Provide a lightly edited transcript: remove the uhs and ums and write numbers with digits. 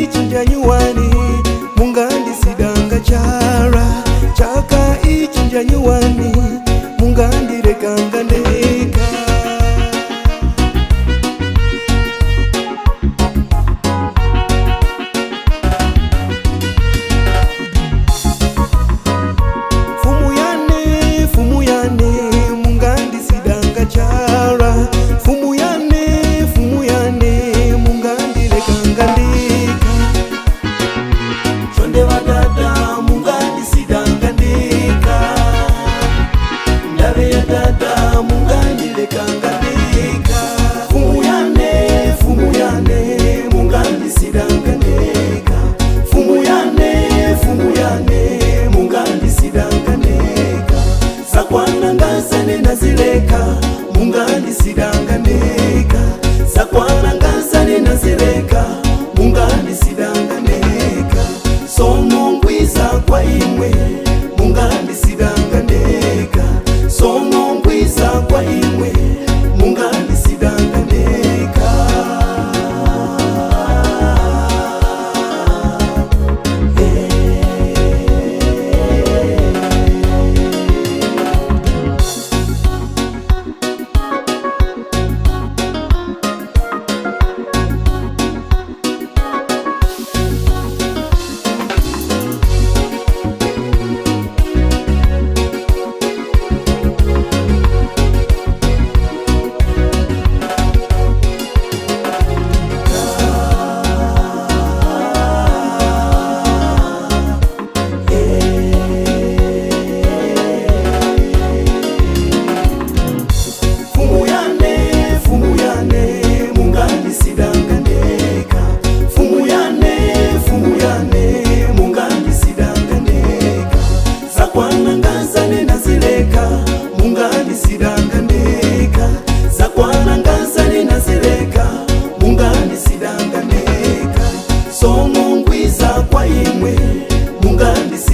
ichi njanyuwani mungandisidanga chara chaka ichi njanyuwani mungandirekanga ndeka. Fumu yane mungandisidanga chara fumu yane mungandirekanga ndeka. Chonde vadada mungandisidanga ndeka ndave ya dada mungandirekanga ndeka. Fumu yane mungandisidanga ndeka fumu yane mungandisidanga ndeka. Zakwana ngazane nazileka mungandisidanga ndeka zakwana ngazane nazileka mungandisidanga ndeka. Sono ngwiza kwa imwe mungandisidanga ndeka sono ngwiza kwa imwe mungandisidanga ndeka. Fumu yane mungandisidanga ndeka fumu yane mungandisidanga ndeka. Zakwana ngazane nazileka mungandisidanga ndeka zakwana ngazane nazileka mungandisidanga ndeka. Sono ngwiza kwa imwe mungandisidanga.